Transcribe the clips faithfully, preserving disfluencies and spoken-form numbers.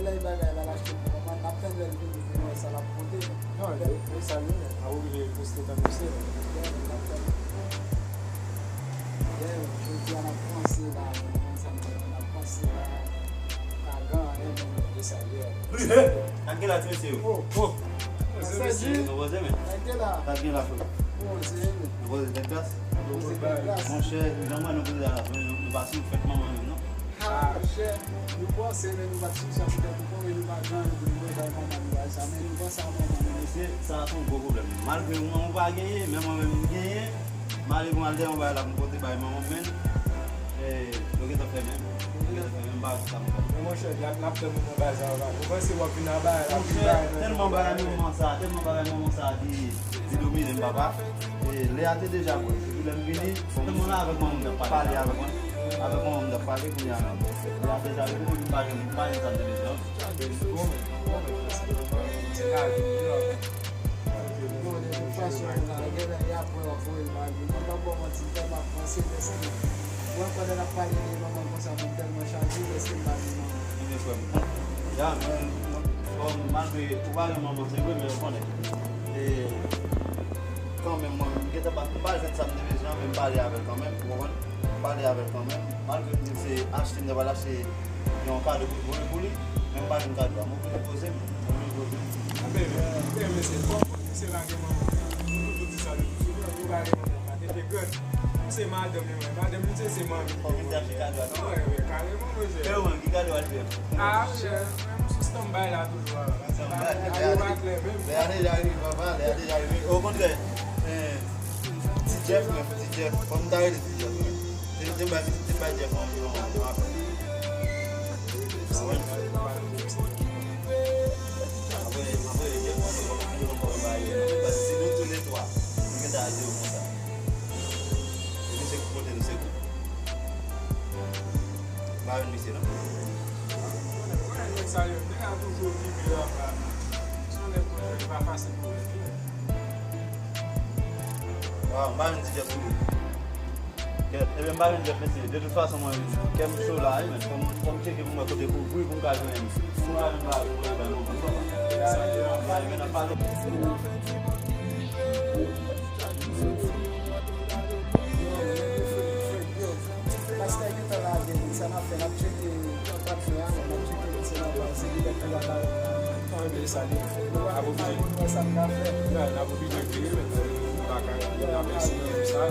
Lè l ay bagay la, l achte pou manman l, n ap tann lè l vini pou nou wè sa l ap pote. Non, yo, yo salye, men. A oblije poste tankou se. Yeah, men, n ap tann. Yeah, men, jodi a n ap panse la, men, men, sa m di, n ap panse la. Pa gen anyen, men, yo salye. Ak gen la ti mesye yo. Oh, oh. Sa di? Nou poze, men. Ak gen la. Sa gen la, frè. Poze, men. Nou poze tèt gras. Poze tèt gras. Monchè, jan mwen nou poze la, nou, nou pa sou fèt manman nou, non. Ah, monchè, nou panse, men nou pa t sou sa poutèt nou konnen nou pa gen anyen pou nou voye bay manman nou bagay sa, men nou panse a manman nou. Mesye, sa a se yon gwo pwoblèm. Malgre ou menm ou pa genyen, men mwen menm m genyen. M ale pou m al dèyè yon bagay la pou m pote bay manman m, men, eh, yo gentan fèmen. Yo gentan fèmen, m pa wè sa m fè. Men monchè, n ap, n ap tann nou nan bagay sa yo, papa. Ou panse w ap vin nan bagay la, vin bagay nan tèlman bagay manman sa, tèlman bagay manman sa ki, ki domine m, papa. E lè a te deja bon. Epi lè m vini, tèlman la avèk manman m t ap pale, avèk manman, avèk manman m t ap pale, kounye a menm. Lè a deja rive, epi m pa jwenn, m pa jwenn sa m te bezwen. Bon, men, bon, men, se ka vin, wi. Bon, de tout fason, la, genlè, e apre w ap voye l ba li. Mwen pa ba w manti, m tèlman ap panse, dèske mwen, pandan n ap pale de manman konsa, mwen tèlman chaje, dèske m pa gen manman. Ebyen, frè m, ya, mwen, mwen, bon, malgre ou pa gen manman, se vre, men ou konnen. E, kanmenm, mwen, m gentan pa, m pa jwenn sa m te bezwen an, men m pale avè l kanmenm, ou konprann? M pale avè l kanmenm, malgre m di l se achte, m ta pral achte yon kado pou, pou, pou li, men m pa jwenn kado a. Mwen oblije poze m, mwen oblije poze m. Anben, men, men, mesye, kòm misye pa gen manman, nou tout di sa depi souvan, nou pa gen manman, pa tete grèt. Misye madanm li, men madanm li, se, se manmi. Fòk li te achte kado a, non? Wi, wi, kareman, mesye. Kareman, ki kado a li fè? Ah, monchè, mwen, m sou stand-by la toujou, la. Stand-by, lè a deja rive, papa, lè a deja rive. Okontrè, eh, Ti Jeff, men, Ti Jeff, fò m ta rele Ti Jeff, men. Te, te bay, te bay Jeff yon, yon, yon apèl. Sa wè. Apre, apre, Jeff, mwen, mwen, mwen, mwen, mwen, mwen, mwen, paske si nou tou le twa, nou gentan al di yo konsa. E misye ki pote nou sekou. M pa jwenn misye, non. Mwen, mwen, nèg sa yo, nèg la toujou okipe yo ap la. Se yon nèg mwen, li pa fasil pou yo. Waw, m pa jwenn Ti Jeff tou. Kèt, ebyen, m pa jwenn Jeff, mesye. De tout fason, mwen, kè m cho la, wi, men. Fò m, fò m tcheke pou m wè kote kouvri pou m ka jwenn, pou m ka jwenn bagay pou mwen, mwen, mwen, mwen. Sa, sa, sa, sa, sa, sa, sa, sa, sa, sa, sa, Pastè gentan lage li, sa n ap fè, n ap tcheke patnè a, n ap tcheke li, se nòmal, se li menm ki va lage. Anben, sa li. N ap oblije. Wè sa n ka fè. Ya, n ap oblije vire, men nou pa ka, n ap eseye konsa.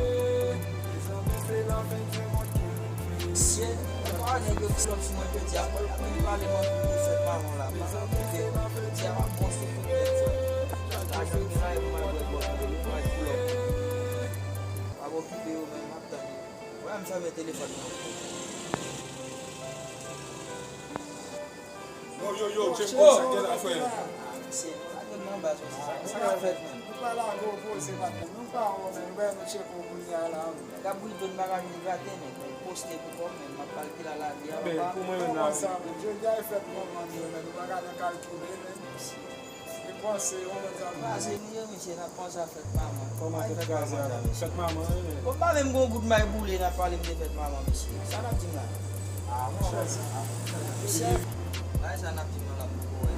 Mesye, pa nèg yo ki sòti mwen jodi a, mwen ap vin pale mwen pou fèt maman la. Paske jodi a m ap bon sou tout nèg, frè. Lajou gen la, e pou m al bwè bò, pou m al pull up. Pa okipe yo, men m ap tann yo. Wè, m fèmen telefòn nan. Yo, yo, yo, Jeffrey, sa k gen la, frè? Mesye, nou lage m nan baz, mesye. Sa, sa k ap fèt, menm? Nou pa lage w poze, patnè. Nou pa wè w, men nou bay nou tcheke w kounye a la, wi. Nèg ap bri do n pa ka vin grate, men poste pou kò m, men m ap kalkile a lavi a, papa. Pou mwen menm la, jodi a e fèt manman nou, men nou pa ka nan kalkile, men. Mesye. Depanse, yon lòt zam. Kraze nou ye, mesye, n ap panse a fèt manman. Kòman tèt kraze a la? Fèt manman, wi, men. Bon, m pa menm gon goud may boule, n ap pale m de fèt manman, mesye. Sa n ap di m la? Ah, monchè, sa. Mesye, bagay sa n ap di m nan la, m poko wè.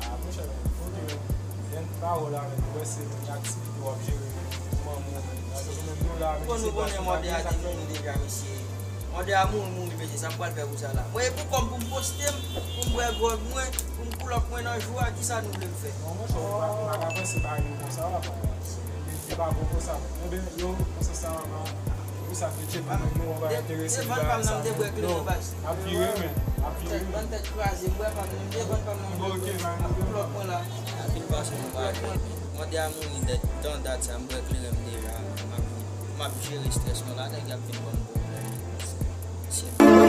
Ah, monchè, ok, men. Pawòl avèk ou, wè se yon aktivite w ap jere pou manman w. Paske nou menm nou la, men Bon, nou konnen mòde a te fini deja, mesye. Mòde a mouri, mouri, mesye, sa m pral fè pou sa la. Mwen, e pou kòm pou m poste m, pou m bwè gwòg mwen, pou m koulòk mwen nan jou a, kisa nou vle m fè? Non, monchè, ou pa, ou pa ka panse bagay yo konsa, papa. Li pa bon konsa. Enben, yo, konsa sa, papa. Pou sa te tcheke nou, nou, ou pa enterese Devan pa m nan, m te bwè kleren baz. Ap vire, men. Ap vire, men. Ban tèt kraze, m bwè pa m nan, m te vann pa m nan, Bon, ok, man. ak koulòk mwen la. Anpil pase nou pa jwe. Mòde a mouri nèt, tan dat sa, m bwè kleren m deja. M ap, m ap jere strès mwen la, nèg y ap vin ban m pwoblèm.